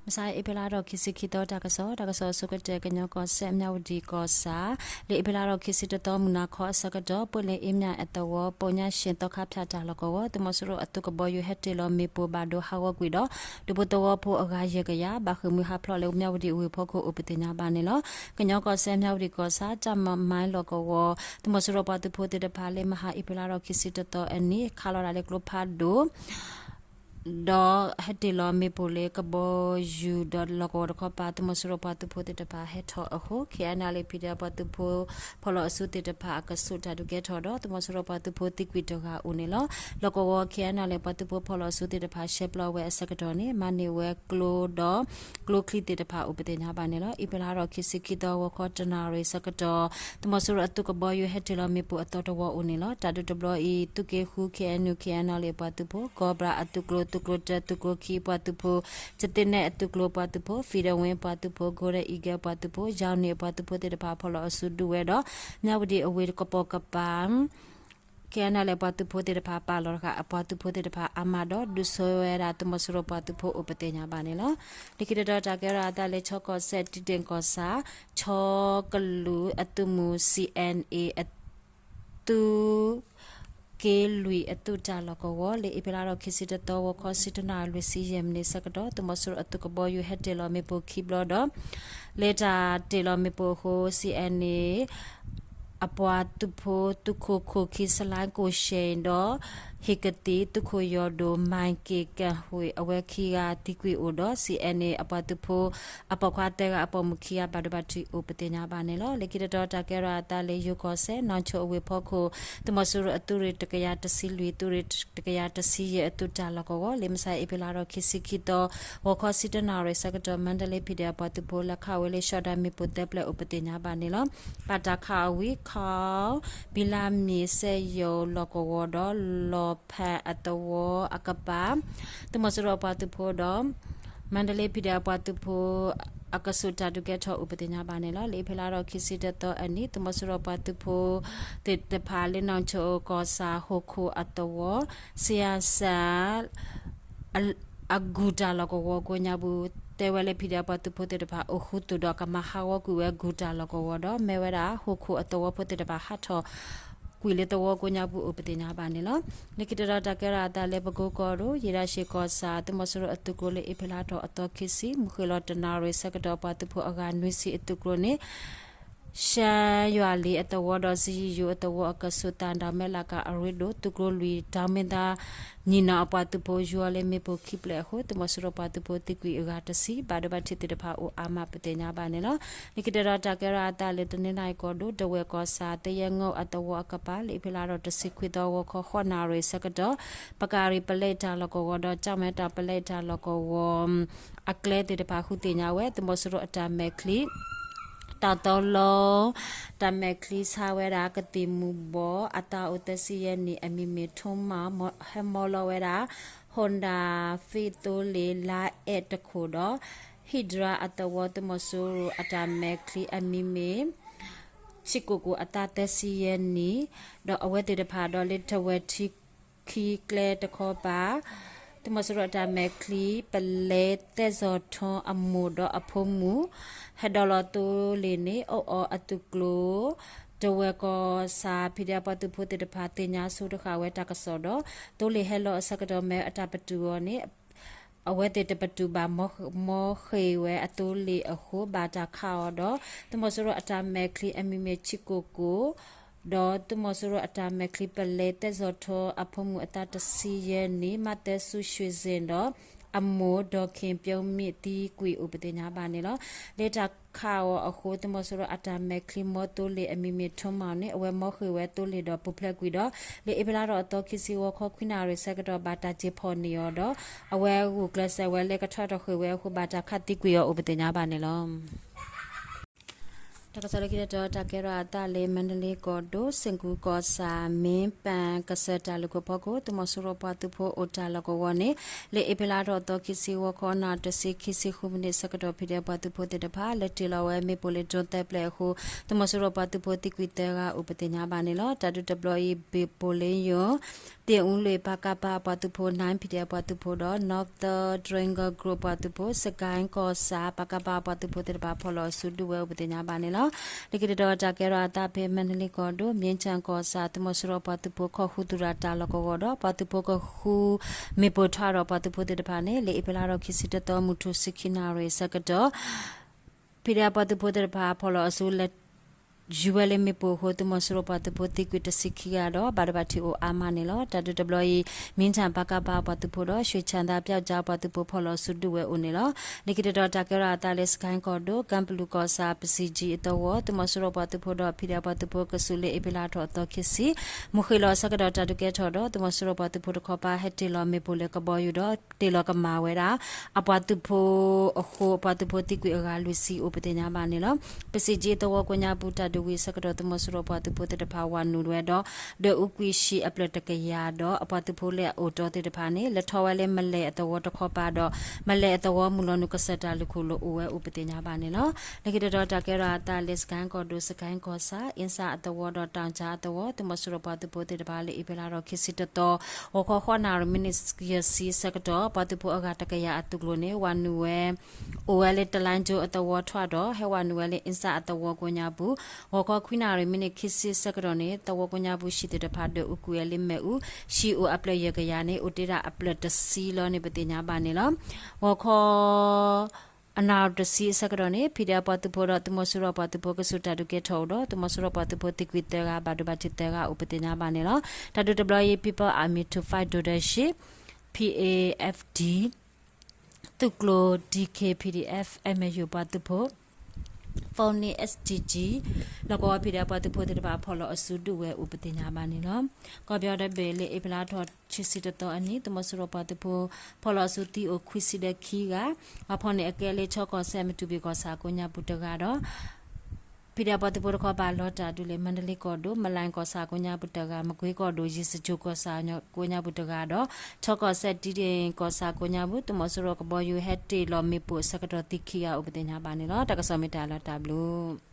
မဆါအ့ဖြ့လါထီၣ်ခံဆံခံသီ တၢ်ကစီၣ်, တၢ်ကစီၣ်အဆိကတၢၢ် ကညီကီၢ်စဲၣ် မၠၣ်ဝတံၣ်ကီၢ်ဆၣ်, လၢအ့ဖြ့လါထီၣ်ခံဆံတသီ မုၢ်နၤခီအဆၢကတီၢ် ပှ့ၤလ့အ့မၠၣ်အသဝီ ပိညၣ်ၡ့ၣ်သီခါဖၠၣ်တၢ်လီၢ်ကဝီၤ သုးမီၤစိရိၤအသုးကဘီယူၤဟဲတ့ၢ်လီၤမ့ၣ်ပိၢ်ဘၣ်ဒိဟးဂီၤကွံာ်ဒီး ဒူဖိသဝီဖိအဂၤယဲၢ်ကယၤ ဘၣ်ဃ့ၢ်မှံဟးဖျိးလၢမၠၣ်ဝတံၣ်ဝ့ၢ်ဖီခိၣ်အိၣ်ပသ့ၣ်ညါဘၣ်န့ၣ်လီၤ. ကညီကီၢ်စဲၣ်မၠၣ်ဝတံၣ်ကီၢ်ဆၣ် တၢ်မၤမါလီၢ်ကဝီၤ သုးမီၤစိရိၤပှၤသုးဖိသ့ၣ်တဖၣ်လၢမဟါအ့ဖြ့လါထီၣ်ခံဆံတသီအနံၤ ခးလီၤဒၣ်လၢကျိဖးဒိၣ် ဒီးဟဲတ့ၢ်လီၤမ့ၣ်ပိၢ်လၢကဘီယူၤဒီးလီၢ်ကဝီၤတခီပၤ သုးမီၤစိရိၤပှၤသုးဖိသ့ၣ်တဖၣ်ဟဲထီၣ်အဃိ ခ့ၣ်အဲၣ်နၣ်လၢ ဖံဒဲး ပှၤသုးဖိဖီၣ်လီၤအစုသ့ၣ်တဖၣ်အကဆူးတၢ်ဒုးကဲထီၣ်ဒီး သုးမီၤစိရိၤပှၤသုးဖိသံကွံာ်တဂၤအိၣ်န့ၣ်လီၤ. လီၢ်ကဝီၤ ခ့ၣ်အဲၣ်နၣ်လၢ ပှၤသုးဖိဖီၣ်လီၤအစုသ့ၣ်တဖၣ် ရှဲပျီဝဲအဆၢကတီၢ်န့ၣ် မၤန့ၢ်ဝဲကျိဒီး ကျိချံသ့ၣ်တဖၣ်အိၣ်ပသ့ၣ်ညါဘၣ်န့ၣ်လီၤ. အ့ဖြ့လါထီၣ်ခံဆံခံသီ ဂီၤခီတနၣ်ရံၣ်ဆၢကတီၢ် သုးမီၤစိရိၤအသုးကဘီယူၤဟဲတ့ၢ်လီၤမ့ၣ်ပိၢ်အသီတဝီအိၣ်န့ၣ်လီၤ. တၢ်ဒုးတဘျီအံၤ သုးက့ဃု ခ့ၣ်အဲၣ်ယူၣ် ခ့ၣ်အဲၣ်နၣ်လၢ ပှၤသုးဖိ ကီၢ်ဘြၣ်အသုးကျိၤ သုးကျိၤတၢ သုးကျိၤခံအပှၤသုးဖိ ကသ့ၣ်နဲၣ်အသုးကျိၤပှၤသုးဖိ ဖံဒဝ့ၣ်ပှၤသုးဖိ Golden Eagle ပှၤသုးဖိ ယီၤနံၣ်အပှၤသုးဖိသ့ၣ်တဖၣ် ဖီၣ်လီၤအစုဒုးဝဲဒီး မၠၣ်ဝတံၣ်အဝ့ၢ်ကပိာ်ကပၤ ခ့ၣ်အဲၣ်နၣ်လၢ ပှၤသုးဖိသ့ၣ်တဖၣ် ပာ်လီၤတဃာ်အပှၤသုးဖိသ့ၣ်တဖၣ်အါမးဒီး ဒုးဆှၢဝဲဒၣ်သုးမီၤစိရိၤပှၤသုးဖိအိၣ်ပသ့ၣ်ညါဘၣ်န့ၣ်လီၤ. လၢခံတတီၤ တၢ်ကဲထီၣ်အသးလၢ ခၠ့ၣ်ကီၢ်စဲၣ် တံတ့ၣ်ကီၢ်ဆၣ် ခၠ့ၣ်ကလုာ်အသုးမုၢ် ခ့ၣ်အဲၣ်နၣ်လၢ သုးက့လွံၢ်အသုးတၢ်လီၢ်ကဝီၤ လၢအ့ဖြ့လါထီၣ်ခံဆံတသီ ဂီၤခီဆံတနၣ်ရံၣ်လွံၢ်ဆံယဲၢ်မံးနံးဆၢကတီၢ် သုးမီၤစိရိၤအသုးကဘီယူၤဟဲတ့ၢ်လီၤမ့ၣ်ပိၢ်ခံဘျီဒီး လၢတၢ်တ့ၢ်လီၤမ့ၣ်ပိၢ်အဃိ ခ့ၣ်အဲၣ်နၣ်လၢ အပှၤသုးဖိ သုးခိၣ်ခိၣ်ခံ စလါကိၣ်ၡ့ၣ်ဒီး ဟ့ၣ်ကသံၣ် သုးခိၣ်ယီၤဒိၣ် မၢ်က့ၣ်ကၣ်ဟူၣ် အဝဲခံဂၤသံကွံာ်အိၣ်ဒီး ခ့ၣ်အဲၣ်နၣ်လၢ အပှၤသုးဖိ အပိာ်ခွါသၢဂၤအပိာ်မုၣ်ခံဂၤ ဘၣ်ဒိဘၣ်ထံးအိၣ်ပသ့ၣ်ညါဘၣ်န့ၣ်လီၤ. လၢခံတတီၤ တၢ်ကဲထီၣ်အသးလၢ ယိၤကီၢ်စဲၣ် နီၣ်ဆိအဝ့ၢ်ဖီခိၣ် သုးမီၤစိရိၤအသုးရ့ၣ်တကယၤတဆံလွံၢ် သုးရ့ၣ်တကယၤတဆံယဲၢ်အသုးတၢ်လီၢ်ကဝီၤ လၢမဆါအ့ဖြ့လါထီၣ်ခံဆံခံသီ ဂီၤခီဆံတနၣ်ရံၣ်ဆၢကတီၢ် မါဒလ့ ဖံဒဲး အပှၤသုးဖိ လဲၤခးဝဲလၢ ရှီၣ်ဒၣ်မ့ၣ်ပိၢ်သၢဖျၢၣ်အိၣ်ပသ့ၣ်ညါဘၣ်န့ၣ်လီၤ. ဘၣ်တၢ်ခးအီၤဝံၤ ခီ ဘံလါမ့ၢ်စဲယိၤလီၢ်ကဝီၤဒီး လီၢ်ဖၣ်အသဝီအကပၤ သုးမီၤစိရိၤအပှၤသုးဖိဒီး မါဒလ့ ဖံဒဲး အပှၤသုးဖိ အကဆူးတၢ်ဒုးကဲထီၣ်အိၣ်ပသ့ၣ်ညါဘၣ်န့ၣ်လီၤ. လၢအ့ဖြ့လါထီၣ်ခံဆံတသီအနံၤ သုးမီၤစိရိၤပှၤသုးဖိသ့ၣ်တဖၣ်လၢ နီၣ်ဆိကီၢ်ဆၣ် ဟီၣ်ခိၣ်အသဝီ စံယၣ်စၣ် အဂုၤတၢ်လီၢ်ကဝီၤကိးညါပူၤ တဲဝဲလၢ ဖံဒဲး အပှၤသုးဖိသ့ၣ်တဖၣ် အိၣ်ဃုာ်သူၣ်ဒီးကမၤဟးဂီၤကွံာ်ဝဲဂုၤတၢ်လီၢ်ကဝီၤဒီး မ့ၢ်ဝဲဒၣ် ဟီၣ်ခိၣ်အသဝီဖိသ့ၣ်တဖၣ်ဟးထီၣ်ကွံာ်လၢသဝီကိးညါပူၤအိၣ်ပသ့ၣ်ညါဘၣ်န့ၣ်လီၤ. လၢခံတတီၤ တၢ်ကဲထီၣ်အသးလၢ ပကိကီၢ်ဒိၣ် ယ့ၣ်ဒၣ်ရှ့ၣ်ကီၢ်ဆၣ် သုးမီၤစိရိၤအသုးကျိၤလၢအ့ဖြ့လါထီၣ်အသီခံဆံ မုၢ်ဃ့ၢ်လီၤတနၣ်ရံၣ်ဆၢကတီၢ် ပှၤသုးဖိအဂၤနွံဆံအသုးကျိၤန့ၣ် ရှမ်းယွၤလ့ၤအသဝီဒီး စယံယိၤအသဝီအကဆူး သၣ်ဒၣ်မဲလးကၤအရ့ဒိၣ် သုးကျိၤလွံၢ် တၢ်မ့ၢ်သး ညီၣ်နီၣ်အပှၤသုးဖိ ယူၤအီၤလၢမ့ၣ်ပိၢ်ခံဖျၢၣ်အဃိ သုးမီၤစိရိၤပှၤသုးဖိသံကွံာ်အဂၤတဆံ ဘၣ်ဒိဘၣ်ထံးသ့ၣ်တဖၣ်အိၣ်အါမးပသ့ၣ်ညါဘၣ်န့ၣ်လီၤ. လၢခံတတီၤ တၢ်ကဲထီၣ်အသးလၢ တနီသရံၣ်ကီၢ်ဒိၣ် ဒဝဲၢ်ကီၢ်ဆၣ် သယဲၢ်ငီၣ်အသဝီအကပၤ လၢအ့ဖြ့လါထီၣ်တဆံခွံသီ ဂီၤခီဃိးနၣ်ရံၣ်ဆၢကတီၢ် ပကၣ်ရံၣ်ပလဲတၢ်လီၢ်ကဝီၤဒီး ကၠီၣ်မဲတၢ်ပလဲတၢ်လီၢ်ကဝီၤ အကျဲသ့ၣ်တဖၣ် ဃုသ့ၣ်ညါဝဲ သုးမီၤစိရိၤအတၢ်မဲာ်ချံ တၢ်သီလီၤ တၢ်မဲာ်ချံဆါဝဲဒၣ် ကသံၣ်မူၤဘှီး အသးအိၣ်သၢဆံယဲၢ်နံၣ် အမံၤမ့ၢ် ထိၣ်မၢ် ဟဲမီလီၤဝဲဒၣ် Honda Fit သိလ့ၣ်လါအဲၣ်တခိၣ်ဒီး ဟံၣ်ဒြါအသဝီ သုးမီၤစိရိၤအတၢ်မဲာ်ချံအမံၤမ့ၢ် ဆံးကိၣ်ကိၣ် အသးသၢဆံယဲၢ်နံၣ် ဒီးအဝဲသ့ၣ်တဖၣ်ဒီး လၢထဝဲၤထံခံကျဲတခီပၤ သုးမီၤစိရိၤအတၢ်မဲာ်ချံ ပလဲသဲစီၤထီအမိၢ်ဒီးအဖိမုၣ် ဟဲဒိးလီၤသိလ့ၣ်န့ၣ် အိၣ်အီၤအသုးကျိၤ တဝဲၢ်ကီၢ်ဆၣ် ဖံဒဲး ပှၤသုးဖိသ့ၣ်တဖၣ် သ့ၣ်ညါဆိတဃာ်ဝဲတၢ်ကစီၣ်ဒီး သိလ့ၣ်ဟဲလီၤအဆၢကတီၢ် မ့ၢ်အတၢ်ပတုာ်အီၤန့ၣ် အဝဲသ့ၣ်တပတုာ်ဘၣ် မီဃ့ၢ်ဝဲအသိလ့ၣ်အဃိ ဘၣ်တၢ်ခးအီၤဒီး သုးမီၤစိရိၤအတၢ်မဲာ်ချံအမံၤမ့ၢ်ဆံးကိၣ်ကိၣ် ဒီးသုးမီၤစိရိၤအတၢ်မဲာ်ချံ ပလဲသဲစီၤထီအဖိမုၣ်အသးတဆံယဲၢ်နံၣ် မၤသဲဆူၡွ့ၣ်စ့ၣ်ဒီး အမိၢ်ဒီး ခင်ပြုံးမြင့် သံကွံာ်အိၣ်ပသ့ၣ်ညါဘၣ်န့ၣ်လီၤ. လၢတၢ်ခးအီၤအဃိ သုးမီၤစိရိၤအတၢ်မဲာ်ချံ မီသိလ့ၣ်အမံၤမ့ၢ် ထိၣ်မၢ်န့ၣ် အဝဲမီဃ့ၢ်ဝဲသိလ့ၣ်ဒီးပူၤဖျဲးကွံာ်ဒီး လၢအ့ဖြ့လါထီၣ်အသီခံဆံ ဂီၤခီခွံနၣ်ရံၣ်ဆၢကတီၢ် ဘၣ်တၢ်စ့ၢ်ဖီၣ်န့ၢ်အီၤဒီး အဝဲဂုာ်ကျဲးစၢးဝဲလၢကထီၣ်ထီၣ်ဃ့ၢ်ဝဲအဃိ ဘၣ်တၢ်ခးသံကွံာ်အီၤအိၣ်ပသ့ၣ်ညါဘၣ်န့ၣ်လီၤ. တၢ်ကစီၣ်လၢခံတတီၤ တၢ်ကဲထီၣ်အသးလၢ မါဒလ့ကီၢ်ဒိၣ် စ့ၣ်ကူၤကီၢ်ဆၣ် မ့ၢ်ပၣ် ကစၢၢ်တၢ်လုၢ်ခိၣ်ဖီခိၣ် သုးမီၤစိရိၤပှၤသုးဖိအိၣ်တၢ်လီၢ်ကဝီၤန့ၣ် လၢအ့ဖြ့လါထီၣ်အသီခံဆံ ဂီၤခီနၣ်ရံၣ်တဆံခံဆံဃုမံးနံးဆၢကတီၢ် ဖံးဒဲးပှၤသုးဖိသ့ၣ်တဖၣ် လဲၤတ့ၢ်လီၤဝဲမ့ၣ်ပိၢ်လၢ drone သၢဖျၢၣ်အဃိ သုးမီၤစိရိၤပှၤသုးဖိသံကွံာ်သၢဂၤအိၣ်ပသ့ၣ်ညါဘၣ်န့ၣ်လီၤ. တၢ်ဒုးတဘျီအံၤ ဘ့ၣ်ပိၢ်လ့ယိၤ ဒ့ၣ်အူလ့ၣ် ပကဖ အပှၤသုးဖိ nine PDF ပှၤသုးဖိဒီး Northern Triangle Group ပှၤသုးဖိ စကဲကီၢ်ဆၣ် ပကဖ အပှၤသုးဖိသ့ၣ်တဖၣ် ဖီၣ်လီၤအစုဒုးဝဲအိၣ်ပသ့ၣ်ညါဘၣ်န့ၣ်လီၤ. လၢခံတတီၤ တၢ်ကဲထီၣ်အသးဖဲ မါဒလ့ကီၢ်ဒိၣ် မြင်းခြံကီၢ်ဆၣ် သုးမီၤစိရိၤပှၤသုးဖိ ခီၣ်ဃုသူၣ်တၢ်တၢ်လီၢ်ကဝီၤဒီး ပှၤသုးဖိကဃု မ့ၣ်ပိၢ်ထွဲဒီးပှၤသုးဖိသ့ၣ်တဖၣ်န့ၣ် လၢအ့ဖြ့လါထီၣ်ခံဆံတသီ မုၢ်ထူၣ်ဆံခံနၣ်ရံၣ်အဆၢကတီၢ် ဖံးဒဲးပှၤသုးဖိသ့ၣ်တဖၣ် ဖီၣ်လီၤအစုလၢ ယူၤဝဲလၢမ့ၣ်ပိၢ်အဃိ သုးမီၤစိရိၤပှၤသုးဖိသံကွံာ်တဆံခံဂၤဒီး ဘၣ်ဒိဘၣ်ထံးအိၣ်အါမးန့ၣ်လီၤ. တၢ်ဒုးတဘျီအံၤ မြင်းခြံ ပကဖ ပှၤသုးဖိဒီး ရွှေချမ်းသာ ပျောက်ကျား ပှၤသုးဖိဖီၣ်လီၤအစုဒုးဝဲအိၣ်န့ၣ်လီၤ. လၢခံတတီၤ တၢ်ကဲထီၣ်အသးလၢ စကဲကီၢ်ဒိၣ် ကၢ်ပလူးကီၢ်ဆၣ် ပစံးကၠံအသဝီ သုးမီၤစိရိၤပှၤသုးဖိဒီး ဖံးဒဲးပှၤသုးဖိကဆူးလၢအ့ဖြ့လါထီၣ်အသီခံဆံ မုၢ်ဃ့ၢ်လီၤအဆၢကတီၢ် တၢ်ဒုးကဲထီၣ်ဒီး သုးမီၤစိရိၤပှၤသုးဖိတခီပၤ ဟဲတ့ၢ်လီၤမ့ၣ်ပိၢ်လၢကဘီယူၤဒီး တ့ၢ်လီၤကမၣ်ဝဲဒၣ် အပှၤသုးဖိအဃိ အပှၤသုးဖိသံကွံာ်အဂၤလွံၢ်ဆံအိၣ်ပသ့ၣ်ညါဘၣ်န့ၣ်လီၤ. ပစံးကၠံအသဝီကိးညါပူၤ တၢ်ဒုးဝံၤအဆၢကတီၢ် သုးမီၤစိရိၤပှၤသုးဖိသ့ၣ်တဖၣ် ဝၤနုာ်ဝဲဒီး ဒွဲၣ်အူကွံာ်ဆံးအဖျၢၣ်တကယၤဒီး အပှၤသုးဖိလၢအအိၣ်တီသ့ၣ်တဖၣ်န့ၣ် လဲၤထီၣ်ဝဲလၢမလဲၣ်အသဝီတခီပၤဒီး မလဲၣ်အသဝီမုၢ်လီၤနုာ်ကစၢၢ်တၢ်လုၢ်ခိၣ်လၢအိၣ်ဝဲအိၣ်ပသ့ၣ်ညါဘၣ်န့ၣ်လီၤ. လၢခံတတီၤ တၢ်ကဲထီၣ်အသးလၢ စကဲကီၢ်ဒိၣ် စကဲကီၢ်ဆၣ် အ့စၣ်အသဝီဒီး တၢ်ကၠၣ်အသဝီ သုးမီၤစိရိၤပှၤသုးဖိသ့ၣ်တဖၣ်လၢအ့ဖြ့လါထီၣ်ခံဆံတသီ ဂီၤခီဃိးနၣ်ရံၣ် မံးနံးယဲၢ်ဆံအဆၢကတီၢ် ပှၤသုးဖိအဂၤတကယၤအသုးကျိၤန့ၣ် ဝၤနုာ်ဝဲ အိၣ်ဝဲလၢတလါကၠိအသဝီထွဲဒီး ဟဲဝၤနုာ်ဝဲလၢအ့စၣ်အသဝီကိးညါပူၤ ဂီၤခီခွံနၣ်ရံၣ် မံးနံးခံဆံအဆၢကတီၢ်န့ၣ် သဝီကိးညါပူၤ ဆံးသ့ၣ်တဖၣ်ဒွဲၣ်အူကွံာ်ဝဲလၢမ့ၣ်အူ ဆံးအိၣ်အဖျၢၣ်ယဲၢ်ကယၤန့ၣ် အိၣ်တ့ၢ်ဒၣ်အဖျၢၣ်တဆံလီၤန့ၣ် ပသ့ၣ်ညါဘၣ်န့ၣ်လီၤ. ဂီၤခီ အနၣ်ရံၣ်တဆံအဆၢကတီၢ်န့ၣ် ဖံးဒဲးပှၤသုးဖိဒီး သုးမီၤစိရိၤပှၤသုးဖိကဆူးတၢ်ဒုးကဲထီၣ်အိၣ်ဒီး သုးမီၤစိရိၤပှၤသုးဖိသံကွံာ်သၢဂၤ ဘၣ်ဒိဘၣ်ထံးသၢဂၤအိၣ်ပသ့ၣ်ညါဘၣ်န့ၣ်လီၤ. တၢ်ဒုးတဘျီအံၤ People Army to Fight Dictatorship, P A F D သုးကျိၤ D K P D F M U ပှၤသုးဖိ Phoenix S G G လီၢ်ကဝီၤ ဖံးဒဲးပှၤသုးဖိသ့ၣ်တဖၣ် ဖီၣ်လီၤအစုဒုးဝဲအိၣ်ပသ့ၣ်ညါဘၣ်န့ၣ်လီၤ. ကီၢ်ပယီၤတဘ့ၣ်လၢအ့ဖြ့လါထီၣ်ခံဆံတသီအနံၤ သုးမီၤစိရိၤပှၤသုးဖိ ဖီၣ်လီၤအစုသံအိၣ်ခွံဆံဒီးခံဂၤ အဖီန့ၣ်အကဲလၢ ချ့ၣ်ကီၢ်စဲၣ် မတူပီၢ်ကီၢ်ဆၣ်ကိးညါပူၤတဂၤဒီး ဖံးဒဲးပှၤသုးဖိတခီပၤလီၤတၢ်ဒုးလၢ မါဒလ့ကီၢ်ဒိၣ် မလဲၣ်ကီၢ်ဆၣ်ကိးညါပူၤတဂၤ မကွ့ကီၢ်ဒိၣ် ယ့ၣ်စကၠိၣ်ကီၢ်ဆၣ်ကိးညါပူၤတဂၤဒီး ချ့ၣ်ကီၢ်စဲၣ် တံဒ့ၣ်ကီၢ်ဆၣ်ကိးညါပူၤ သုးမီၤစိရိၤကဘီယူၤဟဲတ့ၢ်လီၤမ့ၣ်ပိၢ်အဆၢကတီၢ်သံခံဂၤအိၣ်ပသ့ၣ်ညါဘၣ်န့ၣ်လီၤ. တၢ်ကစီၣ်မ့ၢ်တၢ်လီၤတၢ်ဘျုး